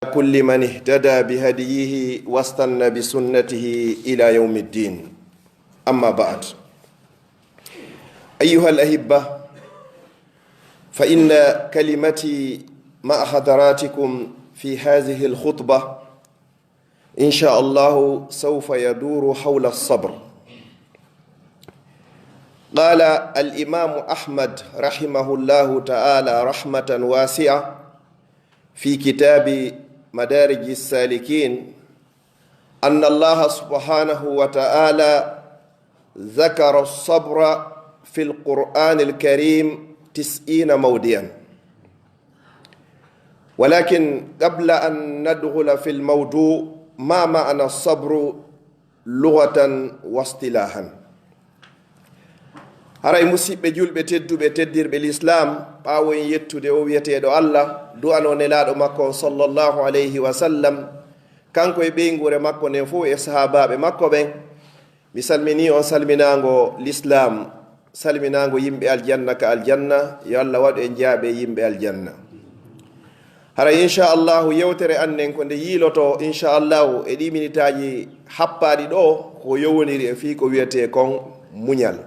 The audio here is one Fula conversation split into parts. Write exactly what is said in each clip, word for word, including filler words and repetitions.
كل من اهتدى بهديه واستن بسنته إلى يوم الدين. أما بعد. أيها الأحبة، فإن كلمتي مع حضراتكم في هذه الخطبة إن شاء الله سوف يدور حول الصبر. قال الإمام أحمد رحمه الله تعالى رحمة واسعة في كتاب مدارج السالكين أن الله سبحانه وتعالى ذكر الصبر في القرآن الكريم تسعين موضعا. ولكن قبل أن ندخل في الموضوع، ما معنى الصبر لغة واصطلاحا؟ Haray, musiɓɓe julɓe tedduɓe, teddirɓe lislaam, ɓaawo en yettude o wiyeteeɗo Allah, du'ano nelaaɗo makko on sallallahu alayhi wa sallam, kanko e ɓeynguure makko nden fow e sahaabaaɓe makko ɓen, mi salminii on salminaango lislaam, salminaango yimɓe aljanna ka aljanna, yo Allah waɗu en jaaɓe yimɓe aljanna. Haray, inchallahu, yewtere an nden ko nde yiiloto, inchallahu, e ɗi minitaaji happaaɗi ɗo, ko yowondiri e fii ko wiyetee kon muñal.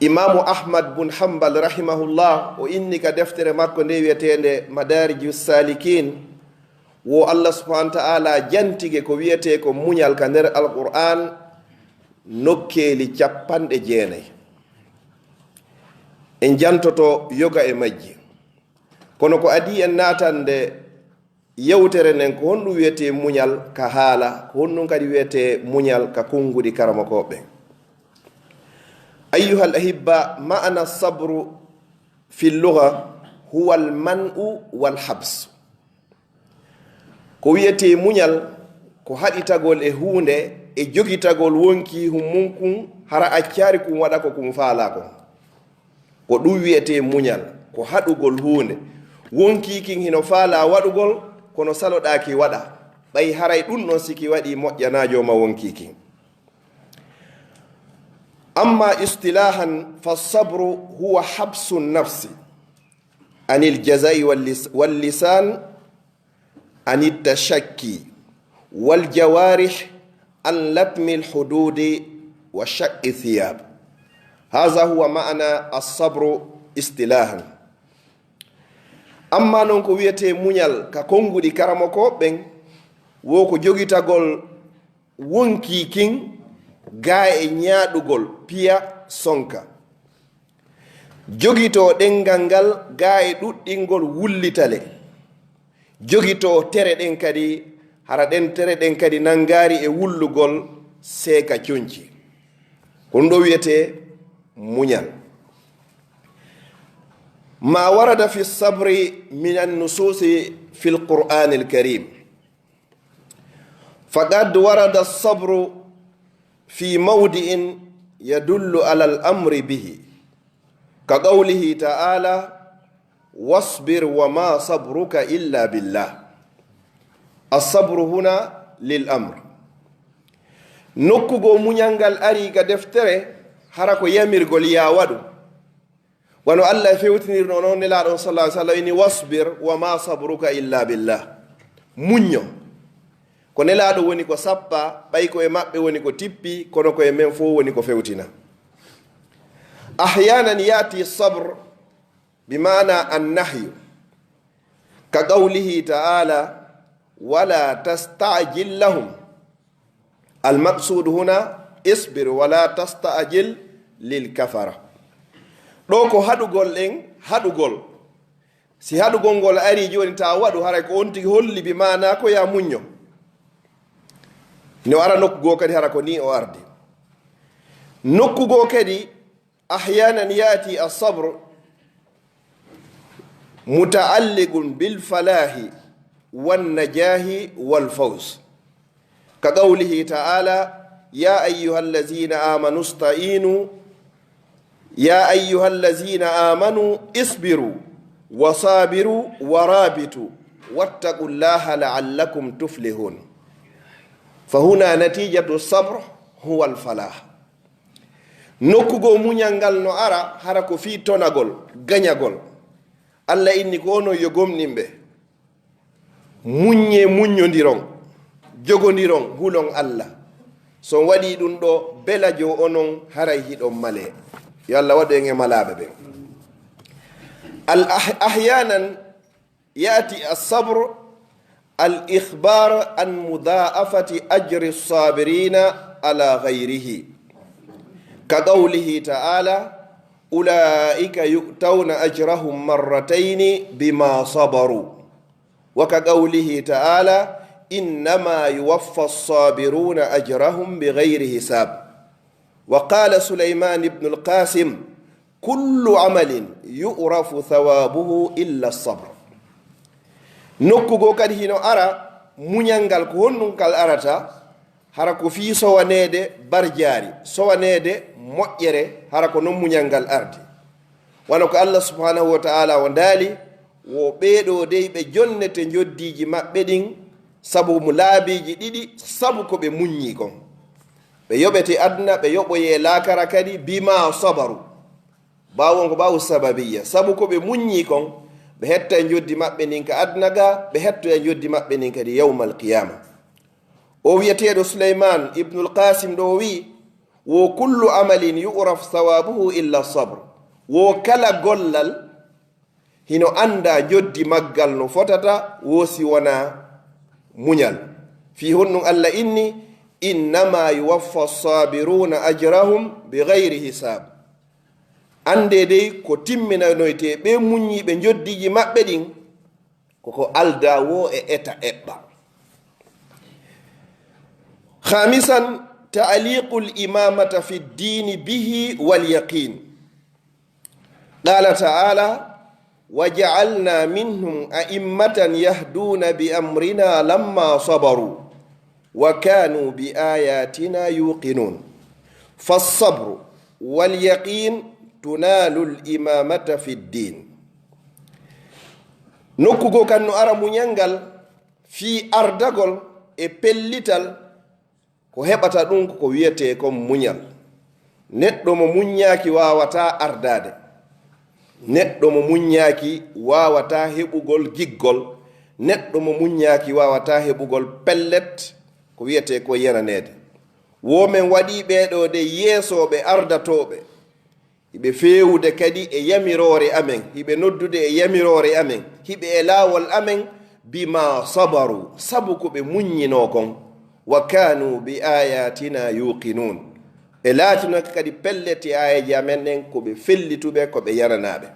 Imaamu Ahmad bun Hambal, rahimahullah, o inni ka deftere makko nde wiyeteende Madaariju Saalikiin, wo Allah subhanahu wa ta'ala jantike ko wiyetee ko muñal ka nder Alqur'aan nokkeeli capanɗe jeenay. En jantoto yoga e majji. Kono ko adii en naatande yewtere nden, ko honɗum wiyetee muñal ka haala, ko honɗum kadi wiyetee muñal ka konnguɗi karamokooɓe ɓen. Ayyuhal ahibba, ma'ana sabru fi lugha huwa al man'u wal habs. Ko wiyetee muñal, ko haɗitagol e huunde, e jogitagol wonkii hun mun kun, hara accaali kun waɗa ko kun faalaa kon. Ko ɗum wiyetee muñal, ko haɗugol huunde. Wonkii kin hino faalaa waɗugol, kono saloɗaa ki waɗa. Ɓay haray ɗum ɗon si ki waɗii moƴƴanaa jooma wonkii kin. Amma istilahan, fa sabru huwa habsu nafsi anil jaza'i wal lis-, wal lisan anit tashakki, wal jawarih an latmil hududi wa shaqqi thiyab. Haza huwa ma'ana as-sabru istilahan. Amma non ko wiyetee muñal ka konnguɗi karamokooɓe ɓen, wo ko jogitagol wonkii kin gaa e ñaaɗugol piya sonka. Jogitoo ɗenngal ngal gaa e ɗuɗɗingol wullitale. Jogitoo tere ɗen kadi, hara ɗen tere ɗen kadi nanngaari e wullugol seeka conci. Ko ɗum ɗoo wiyetee muñal. Ma warada fi sabri min annusuusi fi lqur'aani lkarim. Faqad warada sabru fi mawdi'in yadullu ala al-amri bihi, ka qawlihi ta'ala, wasbir wa ma sabruka illa billah. As-sabru huna lil amr. Nokku goo muñal ngal arii ka deftere, hara ko yamirgol yaa waɗu. Wano Allah e fewtinirno non Nelaaɗo on sallallahu alaihi wasallam, ini, "Wasbir wa ma sabruka illa billah." Muñño. Ko Nelaaɗo woni ko sappa, ɓay ko e maɓɓe woni ko tippi, kono ko e men fow woni ko fewtina. Ahyanan ya'ti sabr bi ma'na an-nahyu. Ka qawlihi ta'ala, "Wala tasta'jil lahum." Al-maqsudu huna, isbir wala tasta'jil lil kafara. Ɗoo ko haɗugol ɗen, haɗugol. Si haɗugol ngol arii jooni, taa waɗu, haray ko on tigi holli bi maanaa ko yaa muñño. No ara nokku goo kadi, hara ko nii o ardi. Nokku goo kadi, أحيانا يأتي الصبر متعلق بالفلاح والنجاح والفوز، كقوله تعالى: "يا أيها الذين آمنوا استعينوا، يا أيها الذين آمنوا اصبروا وصابروا ورابطوا واتقوا الله لعلكم تفلحون". فهنا نتيجة الصبر هو الفلاح. Nokku goo muñal ngal no ara, hara ko fii tonagol, gañagol. Alla inni ko onon yo gomɗinɓe, Muññee, muññondiron, jogondiron, hulon Allah. So on waɗii ɗun ɗoo, belajo onon haray hiɗon malee. Yo Allah waɗu en e malaaɓe ɓen. Al ah-, ahyanan ya'ti as-sabr al ikhbar an mudha'afati ajri as-sabirina ala ghayrihi. Ka qawlihi ta'ala, "Ula'ika yu'tawna ajrahum marratayni bima sabaru." Wa ka qawlihi ta'ala, "Innama yuwaffa as-sabiruna ajrahum bighayri hisab." Wa qala Sulaiman ibn al-Qasim, "Kullu amalin yu'rafu thawabuhu illa as-sabr." Nokku goo kadi hino ara, muñal ngal ko honɗun kal arata? Hara ko fii sowaneede barjaari, sowaneede moƴƴere, hara ko non muñal ngal ardi. Wano ko Allah subhanahu wa ta'ala o ndaali, wo ɓee ɗoo dey ɓe jonnete njoddiiji maɓɓe ɗin sabu mu laabiiji ɗiɗi, sabu ko ɓe muññii kon. Ɓe yoɓete aduna, ɓe yoɓoyee laakara kadi, bima sabaru. Baawo on ko baawo sababiyya. Sabu ko ɓe muññii kon, ɓe hetta e njoddi maɓɓe ndin ka aduna ga, ɓe hettoya njoddi maɓɓe ndin kadi yawmal qiyama. O wi'eteeɗo Suleyman Ibnul Qasim ɗo o wi'i, "Wo kullu amalin yu'raf sawabuhu illa sabr." Wo kala gollal hino annda njoddi maggal no fotata, wo si wona muñal. Fii honɗun Allah inni, "Innama yuwaffa sabiruna ajrahum bi ghayri hisab." Anndee dey ko timminanoytee ɓee muññiiɓe njoddiiji maɓɓe ɗin, ko ko aldaa woo e eta eɓɓa. Khamisan, ta'liqul imamata fi ddini bihi wal yaqin. Qala ta'ala, "Wa ja'alna minhum a'immatan yahduna bi amrina lamma sabaru, wa kanu bi ayatina yuqinun." Fas sabru wal yaqin tunalul imamata fi ddin. Nokku goo kan no ara muñal ngal fii ardagol e pellital, ko heɓata ɗun ko ko wi'etee kon muñal. Neɗɗo mo muññaaki waawataa ardaade. Neɗɗo mo muññaaki waawataa heɓugol giggol. Neɗɗo mo muññaaki waawataa heɓugol pellet ko wi'etee ko yenaneede. Wo men waɗii ɓee ɗoo de yeesooɓe ardatooɓe. Hiɓe feewude kadi e yamiroore amen, hiɓe noddude e yamiroore amen, hiɓe e laawol amen, bima sabaru, sabu ko ɓe muññinoo kon, wa kanu bi ayatina yuqinun. Ɓe laatinoke kadi pellet e aayeeje amen ɗen ko ɓe fellituɓe, ko ɓe yananaaɓe.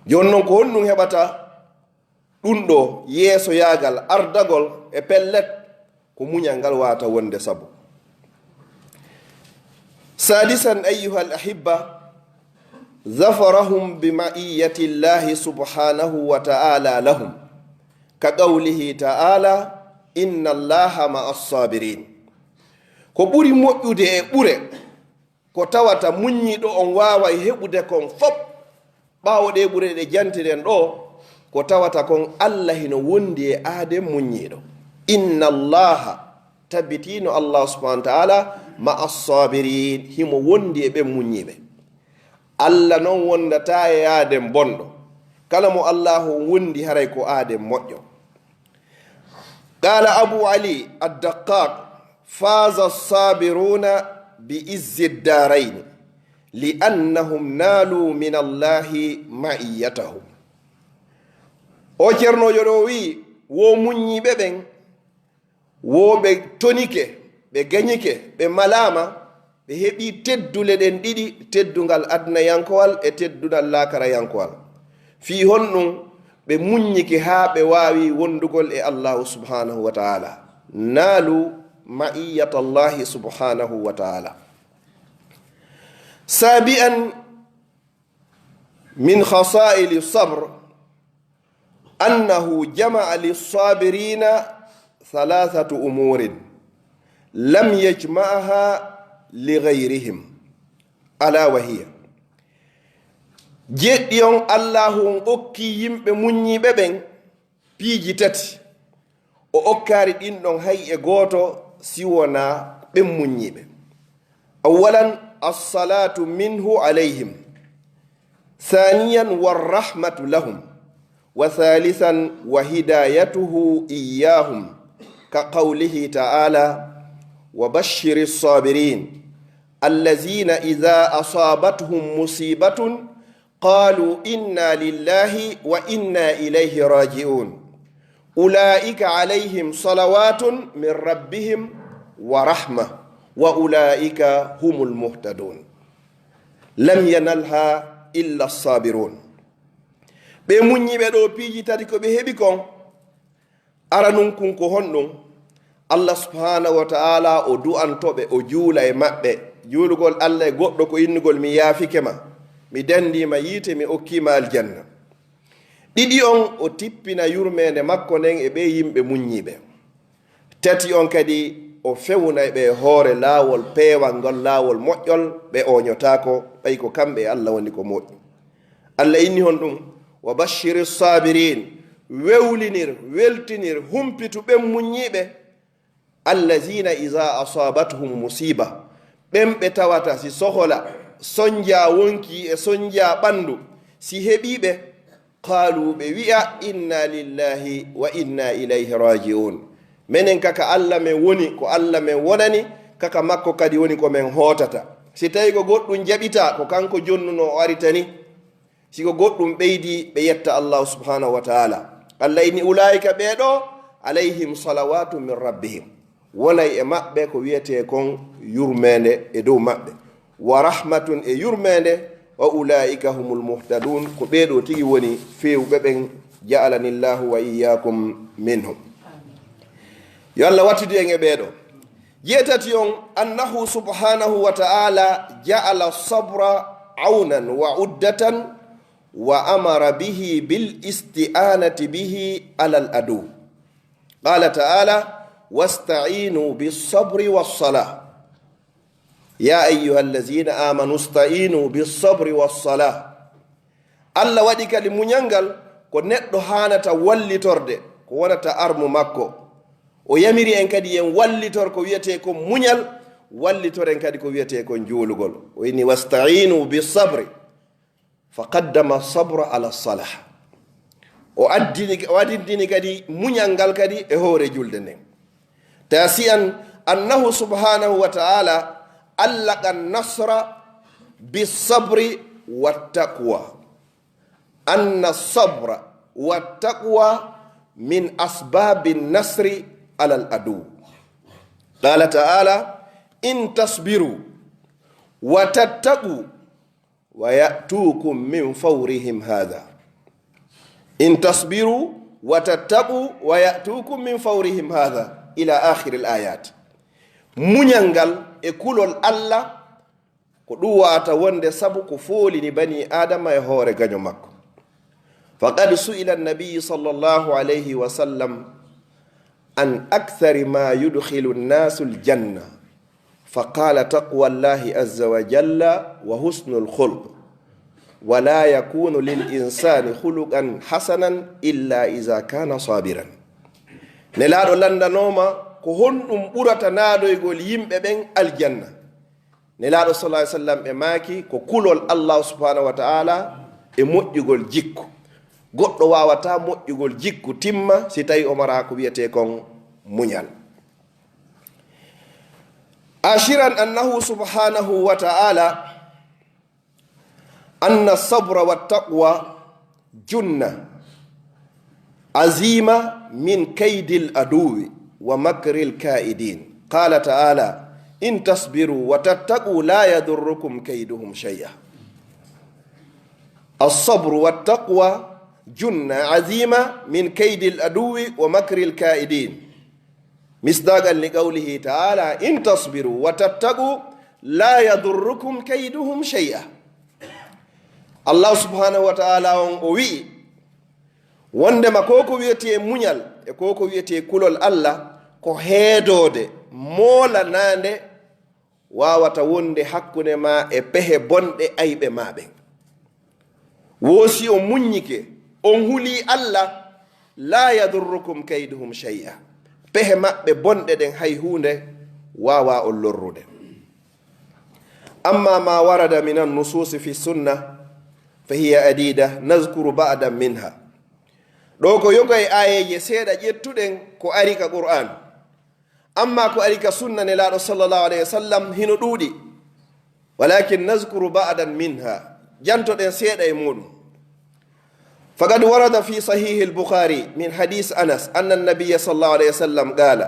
Jooni non, ko honɗun heɓata ɗun ɗoo yeesoyaagal, ardagol e pellet, ko muñal ngal waawata wonde sabu. Sadisan, ayyuhal ahibba, zafarahum bi ma'iyyati Llahi subhanahu wa ta'ala lahum, ka qawlihi ta'ala, "Inna Allaha ma'as sabirin." Ko ɓuri moƴƴude e ɓure ko tawata muññiiɗo on waaway heɓude kon fof, ɓaawo ɗee ɓure ɗe jantiren ɗoo, ko tawata kon Allah hino wondi e aaden muññiiɗo. Inna Allaha, tabitino Allah subhanahu wa ta'ala, ma'as sabirin, himo wondi e ɓen muññiiɓe. Allah non wondataa e aaden bonɗo. Kala mo Allahu wondi, haray ko aaden moƴƴo. Qala Abu Ali ad-Daqqaq, "Faza as-sabiruna bi izzi ad-darayn, li annahum nalu min Allahi ma'iyyatahu." O Ceernoojo ɗo wi'i, wo muññiiɓe ɓen, wo ɓe tonike, ɓe gañike, ɓe malaama, ɓe heɓii teddule ɗen ɗiɗi, teddungal adunayankowal e teddungal laakarayankowal. Fii honɗun? Ɓe muññike haa ɓe waawi wondugol e Allahu subhanahu wa ta'ala. Naalu ma'iyyatallahi subhanahu wa ta'ala. Sabi'an, min khasa'ili sabr, annahu jama'a lissabirina thalathatu umurin lam yajma'aha li ghayrihim, ala wa hiya. Jeɗɗi on, Allahu on okki yimɓe muññiiɓe ɓen piiji tati. O okkaari ɗin ɗon hay e gooto si wonaa ɓen muññiiɓe. Awwalan, assalatu minhu alayhim. Thaniyan, warrahmatu lahum. وثالثا وهدايته إياهم، كقوله تعالى: وبشر الصابرين الذين إذا أصابتهم مصيبة قالوا إنا لله وإنا إليه راجعون. أولئك عليهم صلوات من ربهم ورحمة وأولئك هم المهتدون. لم ينلها إلا الصابرون. Ɓe muññiiɓe ɗo piiji tati ko ɓe heɓi kon. Aranun kun ko honɗun? Allah subhanahu wa ta'ala o du'anto ɓe, o juula e maɓɓe. Juulugol Allah e goɗɗo ko innugol: "Mi yaafike ma, mi dandii ma yiite, mi okkii ma aljanna." Ɗiɗi on, o tippina yurmeende makko nden e ɓe yimɓe muññiiɓe. Tati on kadi, o fewna e ɓe hoore laawol peewal ngol, laawol moƴƴol, ɓe ooñotaako, ɓay ko kamɓe e Allah woni ko moƴƴi. Allah inni honɗun: "Wa bashiri sabirin." Wewlinir, weltinir, humpitu ɓen muññiiɓe. "Allazina iza asabatuhum musiba." Ɓen ɓe tawata si sohola, sonja wonki e sonja ɓandu, si heɓi ɓe, qalu, ɓe wi'a: "Inna lillahi wa inna ilayhi raji'un." Menen ka ka Allah men woni, ko Allah men wonani, ka ka makko kadi woni ko men hootata. Si tawi ko goɗɗum jaɓita, ko kanko jonnuno o aritani. Si ko goɗɗum ɓeydi, ɓe yetta Allah subhanahu wa ta'ala. Allah inni: "Ulaika ɓee ɗo, alayhim salawatu min rabbihim." Wonay e maɓɓe ko wiyetee kon yurmeende e dow maɓɓe. "Wa rahmatun", e yurmeende. "Wa ulaika humul muhtadun", ko ɓee ɗo tigi woni feewɓe ɓen. Ja'alani Allahu wa iyyakum minhum. Yo Allah wattidu en e ɓee ɗo. Jeetati on, annahu subhanahu wa ta'ala ja'ala sabra awnan wa uddatan wa amara bihi bil isti'anati bihi alal adu. Qala ta'ala: "Wasta'inu bis sabri was salah." "Ya ayyuhallazina amanu sta'inu bis sabri was salah." Allah waɗi kadi muñal ngal ko neɗɗo haanata wallitorde, ko wonata armu makko. O yamiri en kadi en wallitor ko wiyetee kon muñal, wallitoren kadi ko wiyetee kon juulugol. O inni: "Wasta'inu bis sabri." Fa qaddama sabra ala salah. O addini, o adindini kadi muñal ngal kadi e hoore julde nden. Tasi'an, annahu subhanahu wa ta'ala allaqa nasra bis sabri wat taqwa. Anna sabra wat taqwa min asbabin nasri alal adu. Qala ta'ala: "In tasbiru wa tattaqu wa ya'tukum min fawrihim hadha." "In tasbiru wa tattaqu wa ya'tukum min fawrihim hadha," ila akhiril ayat. Muñal ngal e kulol Allah ko ɗum wa'ata wonde sabu ko foolini bani Adama e hoore gaño makko. Faqad su'ila an-nabi sallallahu alayhi wa sallam an akthari ma yudkhilu an-nasu al-janna. Faqala: "Taqwa Allahi azza wa jalla wa husnul khulq. Wa la yakunu lil insani khuluqan hasanan illa iza kana sabiran." Nelaaɗo lanndanooma ko honɗum ɓurata naadoygol yimɓe ɓen aljanna. Nelaaɗo sallallahu alaihi wasallam ɓe maaki ko kulol Allah subhanahu wa ta'ala e moƴƴugol jikku. Goɗɗo waawataa moƴƴugol jikku timma si tawi o maraa ko wiyetee kon muñal. Ashiran annahu subhanahu wa ta'ala anna sabra wa taqwa junna azima min kaydil aduwi wa makril kaidin. Qala ta'ala: "In tasbiru wa tattaqu la yadurrukum kayduhum shay'a." As-sabru wa taqwa junna azima min kaydil aduwi wa makril kaidin. Misdaqan li qawlihi ta'ala: "In tasbiru wa tattaqu la yadurrukum kayduhum shay'a." Allah subhanahu wa ta'ala on o wi'i, wondema ko ko wiyetee muñal e ko ko wiyetee kulol Allah ko heedoode moolanaande waawata wonde hakkunde ma e pehe bonɗe ayɓe ma ɓen. Wo si on muññike, on hulii Allah, la yadurrukum kayduhum shay'a. Pehe maɓɓe bonɗe ɗen hay huunde waawaa on lorrude. Amma ma warada min an-nususi fi sunna fa hiya adida, nazkuru ba'dan minha. Ɗo ko yoga e aayeeje seeɗa ƴettuɗen ko ari ka Qur'an. Amma ko ari ka sunna Nelaaɗo sallallahu alayhi wa sallam hino ɗuuɗi. Walakin nazkuru ba'dan minha. Jantoɗen seeɗa e muɗum. Faqad warada fi sahih al-Bukhari min hadith Anas anna an-nabiyya sallallahu alayhi wa sallam qala,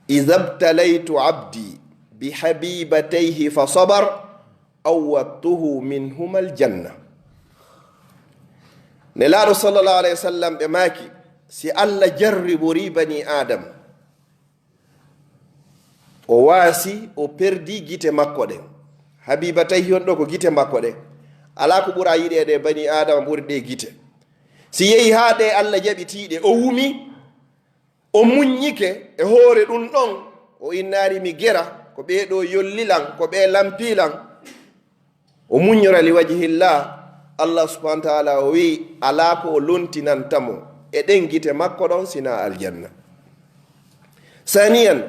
"Idha ibtalaytu abdi bi habibatayhi fa sabar, awwadtuhu minhuma al-janna." Nelaaɗo sallallahu alayhi wa sallam ɓe maaki, si Allah jarribori bani Adam, o waasi, o perdi gite makko ɗen. Habibatayhi on ɗo ko gite makko ɗen. Alaa ko ɓura yiɗeede bani Adama ɓuri ɗe gite. Si yehi haa ɗe Allah jaɓitiiɗe, o wumi, o muññike e hoore ɗum ɗon, o innaari mi gera, ko ɓee ɗo yolli lan, ko ɓee lampi lan. O muññora li wajhillah, Allah subhanahu wa ta'ala o wi'i, alaa ko o lontinanta mo e ɗen gite makko ɗon sina aljanna. Saniyan,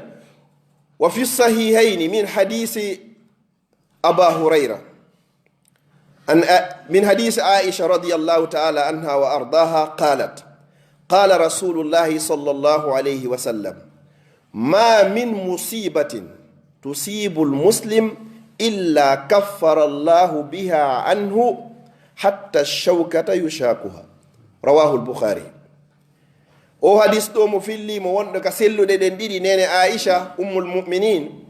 wa fi sahihayni min hadisi Aba Hurayra, an, a-, min hadisi Aisha radiyallahu ta'ala anha wa ardaha qalat, qala Rasulullahi sallallahu alayhi wa sallam, "Ma min musibatin tusibul muslim illa kaffara Allahu biha anhu hatta shawkata yushakuha." Rawahul Bukhari. O hadis ɗo mo filli mo wonɗo ka selluɗe ɗen ɗiɗi, nene Aisha, Ummul Mu'minin,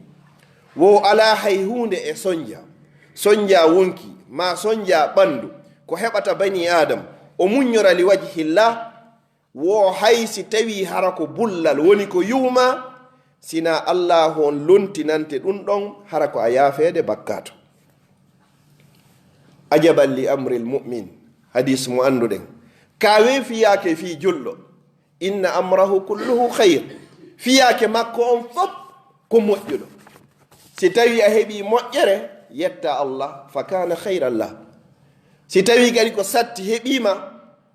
wo alaa hay huunde e sonja. Sonja wonki, ma sonja ɓandu, ko heɓata bani Adam, o muññora li wajhillah, wo hay si tawi hara ko bullal woni ko yuuma, sina Allah on lontinante ɗum ɗon, hara ko a yaafeede bakkaatu. Ajaban li amril mu'min, hadis mo annduɗen. Kaawe fiyaake fii julɗo, inna amrahu kulluhu khayr. Fiyaake makko on fop ko moƴƴuɗo. Si tawi a heɓi moƴƴere, yetta Allah, fa kana khayran lah. Si tawi kadi ko satti heɓima,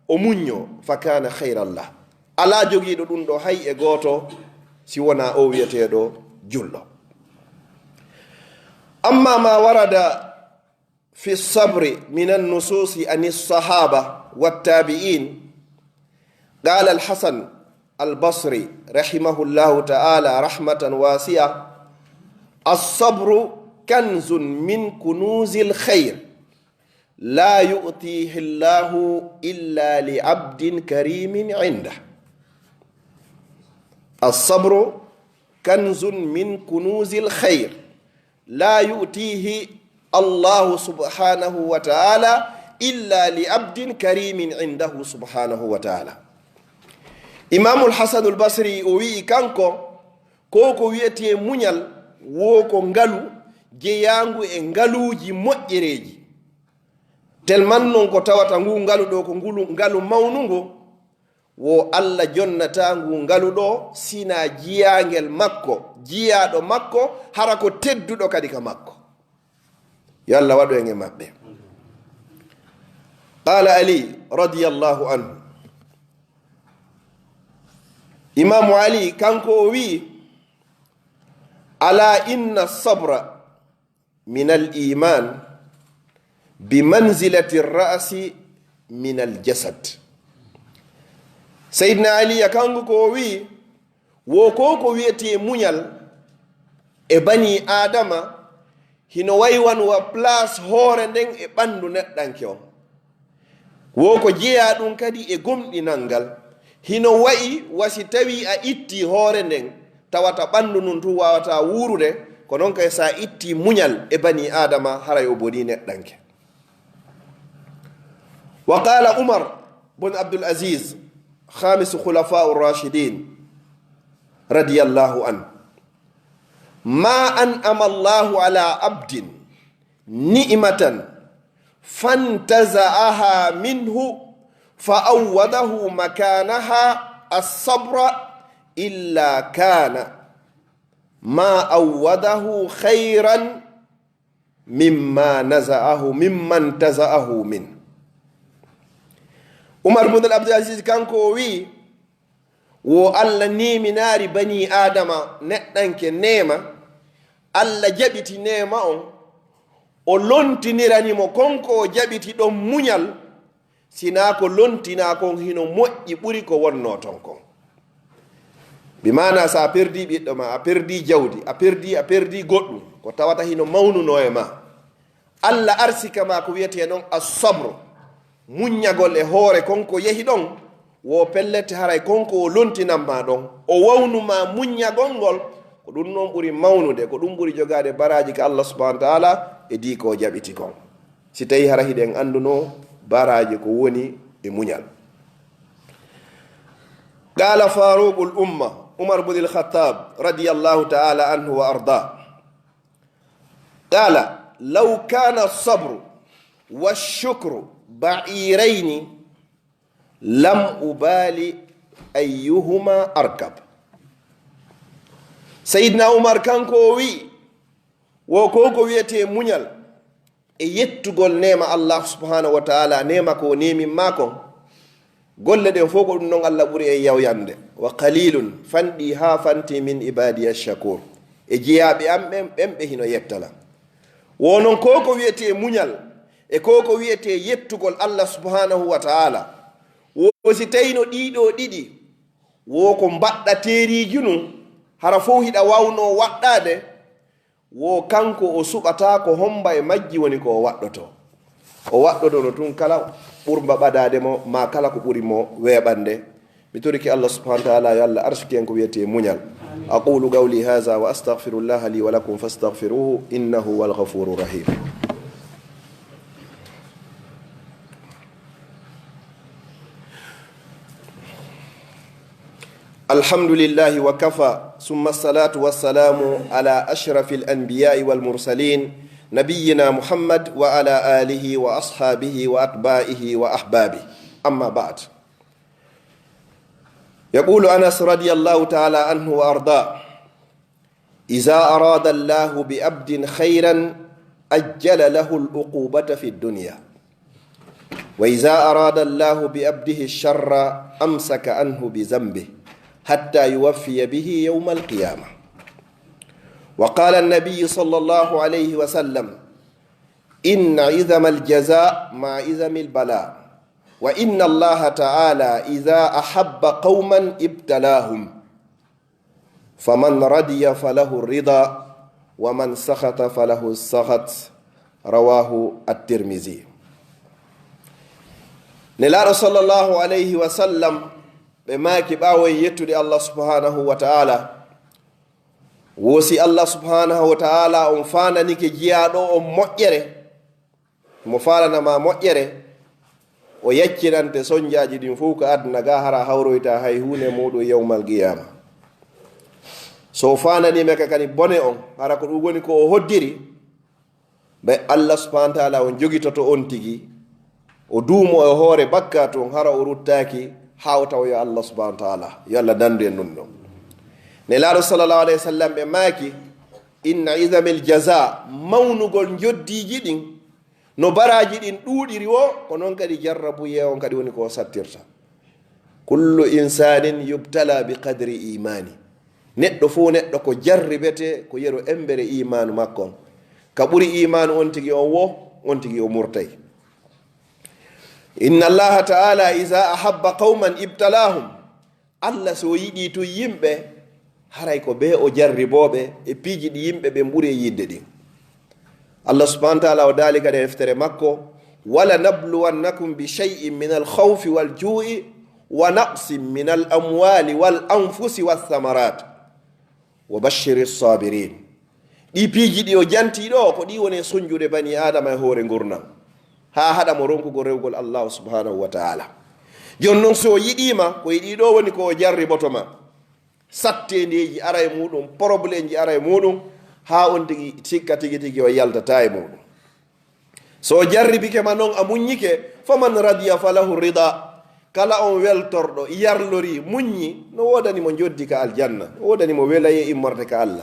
o muñño, fa kana khayran lah. Alaa jogiiɗo ɗum ɗo hay e gooto, si wonaa o wiyeteeɗo julɗo. Amma ma warada في الصبر من النصوص عن الصحابة والتابعين، قال الحسن البصري رحمه الله تعالى رحمة واسعة: "الصبر كنز من كنوز الخير، لا يؤتيه الله إلا لعبد كريم عنده." الصبر كنز من كنوز الخير، لا يؤتيه الله سبحانه وتعالى إلا لعبد كريم عنده سبحانه وتعالى. Imaamul Hasanul Basri o wi'i kanko, ko ko wi'etee muñal, wo ko ngalu jeyaangu e ngaluuji moƴƴereeji. Tellement non ko tawata ngu ngalu ɗo ko ngulu, ngalu mawnungu, wo Allah jonnata ngu ngalu ɗo, sina jiyaangel makko, jiyaaɗo makko, hara ko tedduɗo kadi ka makko. Yo Allah waɗu en e maɓɓe. Qala Ali radiyallahu anhu. Imaamu Ali, kanko o wi'i, "Ala inna sabra min al iman bi manzilati ra'si min al jasad." Seydina Aliya kanko ko o wi'i, wo ko ko wi'etee muñal e bani Aadama, hino wayi wano wa place hoore nden e ɓanndu neɗɗanke on. Wo ko jeyaa ɗum kadi e gomɗinal ngal. Hino wayi wa si tawii a ittii hoore nden, tawata ɓanndu ndun tun waawataa wuurude, ko non kay si a ittii muñal e banii Aadama, haray o bonii neɗɗanke. Wa qaala Umar bun Abdul Aziz, khaamisu khulafaa rashidin, radiyallahu anhu, "Ma an'ama Allahu ala abdin ni'matan fantaza'aha minhu fa awwadahu makanaha as-sabra illa kana ma awwadahu khayran mimma naza'ahu, mimman taza'ahu min." Umar bun Abdul Aziz kanko o wi'i, wo Allah neeminaali banii Aadama neɗɗanke neema, Allah jaɓiti neema on, o lontinirani mo kon ko o jaɓiti ɗon muñal, Sinaa ko lontinaa kon hino moƴƴi ɓuri ko wonnoo ton kon. Bi maanaa, so a perdii ɓiɗɗo ma, a perdii jawdi, a perdii, a perdii goɗɗum, ko tawata hino mawnunoo e ma. Alla arsika ma ko wiyetee non as-sabru, muññagol e hoore kon ko yehi ɗon, wo pellet haray kon ko o lontinan ma ɗon, o wawnu ma muññagol ngol, ko ɗum non ɓuri mawnude, ko ɗum ɓuri jogaade baraaji ka Alla subhanahu wa ta'ala e dii ko o jaɓiti kon. Si tawii hara hiɗen anndunoo baraaji ko woni e muñal. Qaala Faaruqul umma, Umar bunil Khattaab, radiyallahu ta'ala anhu wa arda. Qaala, "Law kaana sabru wa shukru ba'iirayni, lam ubaali ayyuhuma arkab." Sayyidina Umar kanko o wi'i, wo ko ko wiyetee muñal e yettugol neema Allah subhanahu wa ta'ala, neema ko o neemin maa kon, golle ɗen fof ko ɗum non Allah ɓuri en yawyande. "Wa qalilun," fanɗi haa fanti, "min ibadiya shakur," e jeyaaɓe am ɓen, ɓen ɓe hino yettala. Wo non ko ko wiyetee muñal e ko ko wiyetee yettugol Allah subhanahu wa ta'ala. Wo si tawino ɗiɗo ɗiɗi, wo ko mbaɗɗa teeriiji nun, hara fof hiɗa wawno waɗɗaade, wo kanko o suɓata ko homba e majji woni ko o waɗɗoto. O waɗɗotono tun kala ɓurba ɓadaade mo, ma kala ko ɓuri mo weeɓande. Mi torike Allah subhanahu wa ta'ala yo Allah arsuki en ko wiyetee muñal. أقول قولي هذا وأستغفر الله لي ولكم فاستغفروه إنه هو الغفور الرحيم. الحمد لله وكفى، ثم الصلاة والسلام على أشرف الأنبياء والمرسلين، نبينا محمد وعلى آله وأصحابه وأتباعه وأحبابه. أما بعد. يقول أنس رضي الله تعالى عنه وأرضاه: "إذا أراد الله بعبد خيرا عجل له العقوبة في الدنيا، وإذا أراد الله بعبده الشر أمسك عنه بذنبه حتى يوفي به يوم القيامة." وقال النبي صلى الله عليه وسلم: "إن عظم الجزاء مع عظم البلاء، وإن الله تعالى إذا أحب قوما ابتلاهم، فمن رضي فله الرضا، ومن سخط فله السخط." رواه الترمذي. Nelaaɗo sallallahu alayhi wa sallam, ɓe maaki ɓaawo e yettude Allah subhanahu wa ta'ala, wo si Allah subhanahu wa ta'ala on faananike jiyaaɗo on moƴƴere, mo faalana ma moƴƴere, o yaccinante sonjaaji ɗin fof ka aduna ga, hara hawroyta hay huunde muɗum yawmal qiyaama. So o faananiima ka kadi bone on, hara ko ɗum woni ko o hoddiri, ɓe Allah subhanahu wa ta'ala on jogitoto on tigi, o duumo e hoore bakkaatu on, hara o ruttaaki haa o tawoya Allah subhanahu wa ta'ala. Yo Allah dandu en ɗum ɗon. Nelaaɗo sallallahu alayhi wa sallam ɓe maaki, "Inna izamil jaza," mawnugol njoddiiji ɗin, no baraaji ɗin ɗuuɗiri wo, ko non kadi jarrabuyee on kadi woni ko o sattirta. "Kullu insanin yubtala bi qadri imani." Neɗɗo fof neɗɗo ko jarribete ko yeru embere imaanu makko on. Ka ɓuri imaanu on tigi on wo, on tigi o murtay. "Inna Allaha ta'ala iza ahabba qawman ibtalahum." Allah so o yiɗi tun yimɓe, haray ko ɓe o jarribooɓe e piiji ɗi yimɓe ɓen ɓuri e yiɗde ɗin. Allah subhanahu wa ta'ala o daali kadi e deftere makko, "Wala nabluwannakum bi shay'in min al khawfi wal ju'i wa naqsin min al amwali wal anfusi was samarat." "Wa bashshiri sabirin." Ɗi piiji ɗi o janti ɗo, ko ɗi woni e sonjude bani Adama e hoore ngurndan, haa haɗa mo ronkugol rewgol Allahu subhanahu wa ta'ala. Jooni non, so o yiɗiima, ko e ɗi ɗo woni ko o jarriboto ma. Satteendeeji ara e muɗum, probleemji ara e muɗum, haa on tigi sikka tigi tigi o yaltata e muɗum. So o jarribike ma non, a muññike, "faman radiya falahu rida." Kala on weltorɗo, yarlori, muññi, no woodani mo njoddi ka aljanna, no woodani mo welayee immorde ka Allah.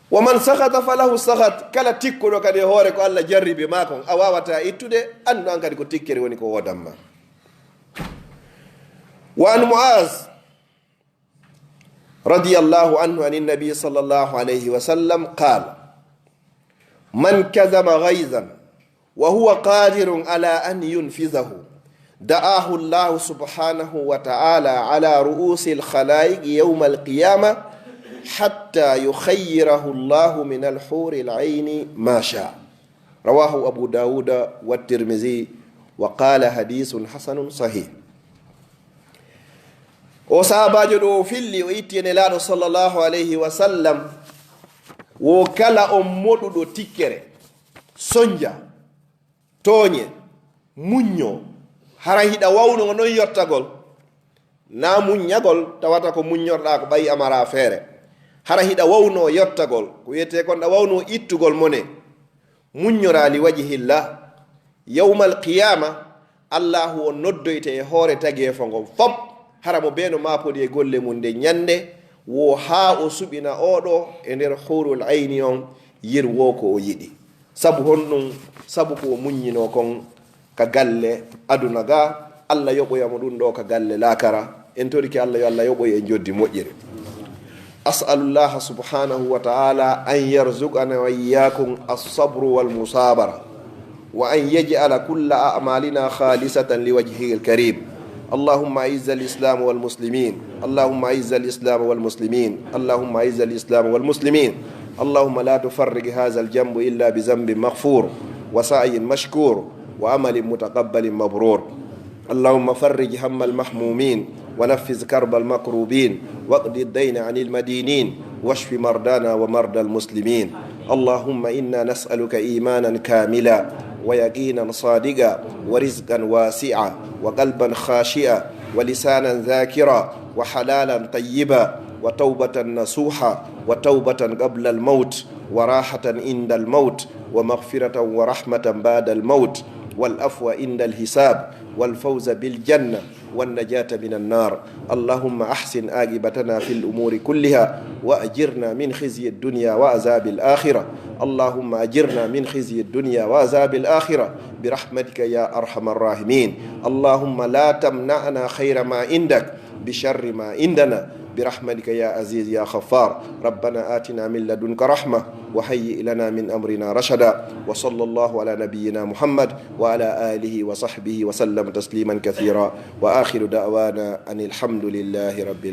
"Wa man sakhata falahu sakhat." Kala tikkuɗo kadi e hoore ko Allah jarribi ma kon, a waawata ittude, anndu an kadi ko tikkere woni ko woodan ma. Wa an Mu'az radiyallahu anhu anin nabi sallallahu alayhi wa sallam qaal: "Man kazama ghayzan wa huwa qadirun ala an yunfizahu, دعاه الله سبحانه وتعالى على رؤوس الخلائق يوم القيامة حتى يخيره الله من الحور العين ما شاء. رواه أبو داود والترمذي وقال حديث حسن صحيح. O sahabaajo ɗo o filli, o itti e Nelaaɗo sallallahu alayhi wa sallam, wo kala on moɗuɗo tikkere, sonja, tooñe, muñño, hara hiɗa wawno non yottagol, na muññagol tawata ko muññorɗa ko ɓayi amara feere, hara hiɗa wawno yottagol, ko wiyete kon ɗa wawno ittugol mone, muññora li wajhillah, yawmal qiyama, Allahu on noddoyte e hoore tageefo ngon fop, hara mo bee no maapodi e golle mum nde ñande, wo haa o suɓina oɗo e nder hurul ayni on, yir wo ko o yiɗi. Sabu honɗum? Sabu ko o muññino kon ka galle aduna ga, Allah yoɓoya mo ɗum ɗo ka galle laakara. En torike Allah yo Allah yoɓoy en joddi moƴƴere. أسأل الله سبحانه وتعالى أن يرزقنا وإياكم الصبر والمصابرة، وأن يجعل كل أعمالنا خالصة لوجهه الكريم. اللهم أعز الإسلام والمسلمين، اللهم أعز الإسلام والمسلمين، اللهم أعز الإسلام والمسلمين. اللهم لا تفرج هذا الجنب إلا بذنب مغفور، وسعي مشكور، وعمل متقبل مبرور. اللهم فرج هم المهمومين، ونفس كرب المكروبين، واقض الدين عن المدينين، واشف مرضانا ومرضى المسلمين. اللهم إنا نسألك إيمانا كاملا، ويقينا صادقا، ورزقا واسعا، وقلبا خاشعا، ولسانا ذاكرا، وحلالا طيبا، وتوبة نصوحا، وتوبة قبل الموت، وراحة عند الموت، ومغفرة ورحمة بعد الموت، والعفو عند الحساب، والفوز بالجنة، والنجاة من النار. اللهم أحسن عاقبتنا في الأمور كلها، وأجرنا من خزي الدنيا وعذاب الآخرة. اللهم أجرنا من خزي الدنيا وعذاب الآخرة برحمتك يا أرحم الراحمين. اللهم لا تمنعنا خير ما عندك بشر ما عندنا برحمتك يا عزيز يا غفار. ربنا آتنا من لدنك رحمة وهيئ لنا من أمرنا رشدا. وصلى الله على نبينا محمد وعلى آله وصحبه وسلم تسليما كثيرا. وآخر دعوانا أن الحمد لله رب العالمين.